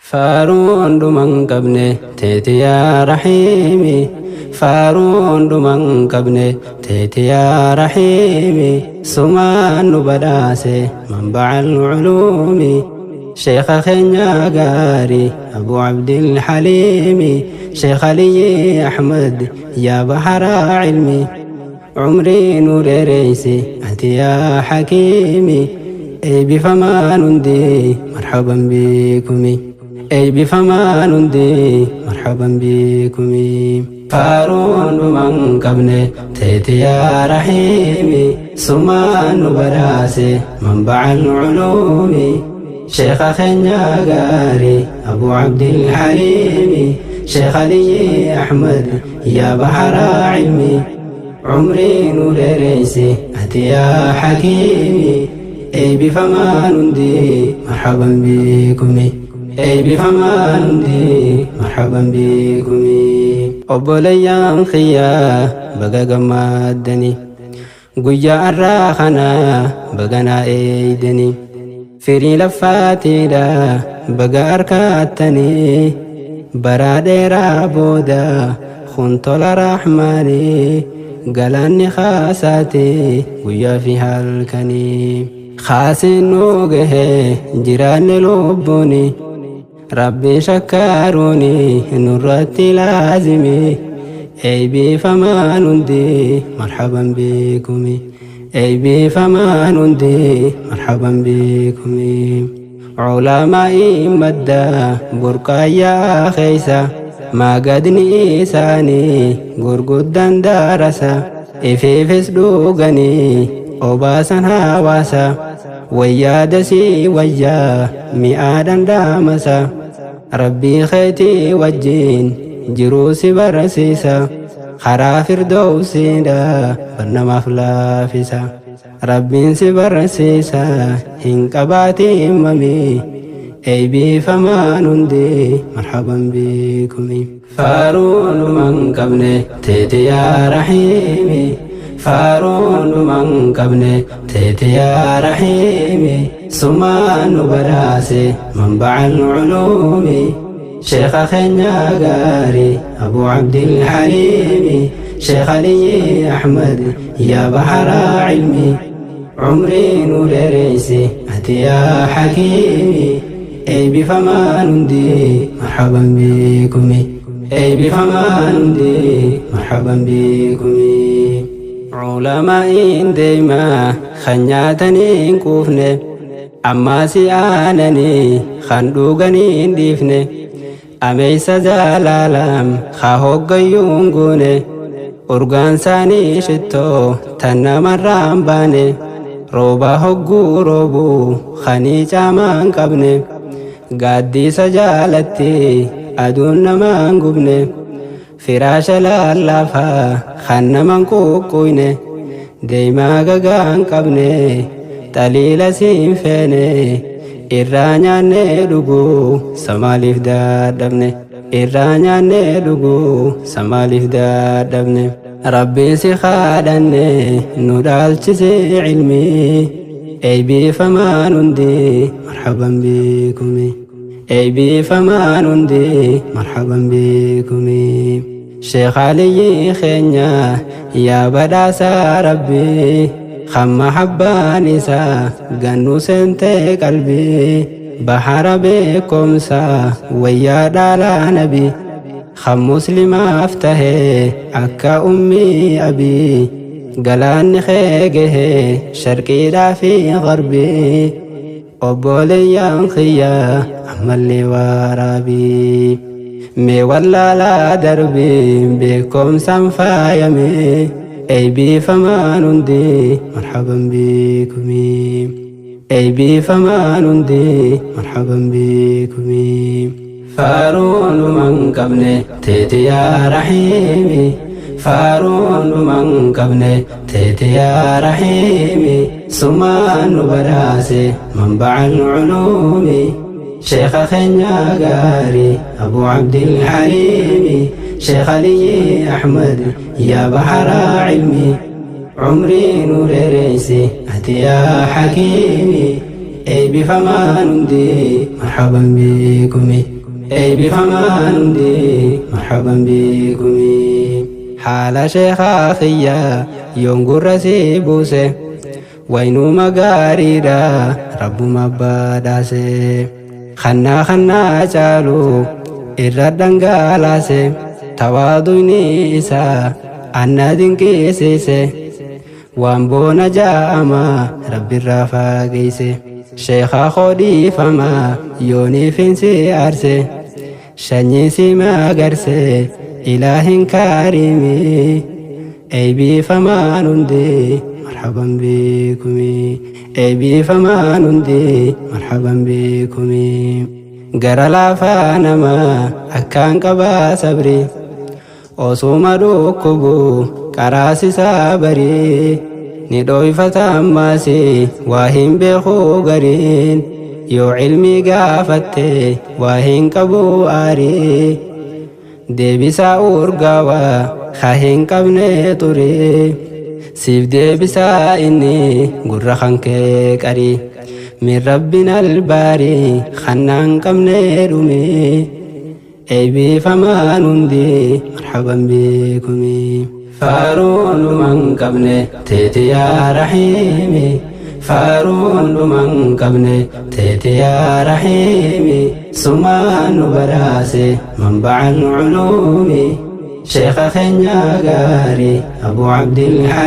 Faaruun dhuman qabne teeti yaa rahiimi, faaruun dhuman qabne teeti yaa rahiimi, sumaan nu badhaase manbaca alculuumi. Sheekha keenya gaarii Abu Abdilhaliimi, Sheekh Aliyyi Ahmad, yaa bahara cilmi, umrii nu dheereysi ati yaa hakiimi. Eeybifamaan hundi marhaban bikumi, eeybifamaan hundi marhaban bikumi. Faaruun dhuman qabne teeti yaa rahiimi, sumaan nu badhaase manbaca alculuumi. Sheekha keenya gaarii Abu Abdilhaliimi, Sheekh Aliyyi Ahmad, yaa bahara cilmi, umrii nu dheereysi ati yaa hakiimi. Eeybifamaan hundi marhaban bikumi, eeybifamaan hundi marhaban bikumi. Obboleeyyan kiyyaa, baga gammaddani guyyaa har'aa kana, baga naa eeydani firii laffaatiidha, baga harkattanii baraa dheeraa booda. Kun tola rahmaanii, galaanni kaasaati guyyaa fi halkanii. Kaasiin nu gahe jiraanne lubbuuni, rabbi shakkaaruuni nurratti laazimi. Eeybifamaan hundi marhaban bikumi, eeybifamaan hundi marhaban bikumi. Culamaa'iin madda burqaayyaa keeysa, maagadni isaanii gurguddaan darasa, ifiifis dhuganii obaasan hawaasa. Wayyaa dasii wayyaa mi'aa dhandhaamasa, rabbii keetii wajjiin jiruu si barsiisa, karaa firdowsiidha bannamaaf laafisa. Rabbiin si barsiisa, hin qabaatiin mamii. Eeybifamaan hundi marhaban bikumi. Faaruun dhuman qabne teeti yaa rahiimi, faaruun dhuman qabne teeti yaa rahiimi, sumaan nu badhaase manbaca alculuumi. Sheekha keenya gaarii Abu Abdilhaliimi, Sheekh Aliyyi Ahmad, yaa bahara cilmi, umrii nu dheereysi ati yaa hakiimi. Eeybifamaan hundi marhaban bikumi, eeybifamaan hundi marhaban bikumi. Culamaa'iin deemaa kan nyaatanii hin quufne, ammaa si aananii kan dhuganii hin dhiifne, ameeysa jaalaalam haa hoggayyuun guune, urgaan isaanii shittoo tan namarraan baane, rooba hogguu roobuu kanii caamaan qabne, gaaddisa jaalatti aduun namaan gubne, firaasha lallaafaa kan naman quuqquyne, deemaa gagaan qabne, xaliila siin feene, irraa nyaannee dhuguu samaaliif dadhabne, irraa nyaannee dhuguu samaaliif dadhabne? Rabbii si kadhanne nu dhaalchise ilmii. Eeybifamaan hundi marhaban bikumi, eeybifamaan hundi marhaban bikumi. Sheekh Aliyyi keenya, yaa badhaasaa rabbii, kan mahabbaan isaa gannu seentee qalbii, bahara beekumsaa wayyaa dhaalaa nabi, kan muslimaaf tahee akka ummii abii, galaanni kee gahee sharqiidhaa fi garbii. Obboleeyyan kiyyaa, ammallee waaraabii mee wallaalaa darbii beekumsaan faayame. Eeybifamaan hundi marhaban bikumi, eeybifamaan hundi marhaban bikumi. Faaruun dhuman qabne teeti yaa rahiimi, faaruun dhuman qabne teeti yaa rahiimi, sumaan nu badhaase manbaca alculuumi. Sheekha keenya gaarii Abu Abdilhaliimi, Sheekh Aliyyi Ahmad, yaa bahara cilmi, umrii nu dheereysi ati yaa hakiimi. Eebbifamaan hundi marhaban bikumi. Eebbifamaan hundi marhaban bikumi. Haala sheekaa kiyyaa yoon gurra si buuse, waynuma gaariidha rabbuma badhaase. Kannaa kannaa caalu irra dhangalaase, tawaaduyni isaa anna dinqisiise. Waan boona ja'ama rabbirraa faageeyse. Sheekaa koo, dhiifama yooniifinsi aarse, sanyii si magarse ilaahin kaarimi. Eebbifamaan hundi marhaban bikumi. Eebbifamaan hundi marhaban bikumi. Gara laafaa nama akkaan qabaa sabri, osuma dhukkubu qaraasisaa barii ni dhoyfata. Ammaasi waa hin beeku gariin, yoo ilmii gaafatte waa hin qabu aarii. Deebisaa urgaawaa ka hin qabne ture siif deebisaa inni gurra kan kee qarii. Min rabbina albaarii kannaan qabne dhume. Eebbifamaan hundi marhaban bikumi. Faaruun dhuman qabne teeti yaa rahiimi. Faaruun dhuman qabne teeti yaa rahiimi. Sumaan nu baraase manbaca alculuumi, sheekha keenya gaarii Abu Abdilhaliim.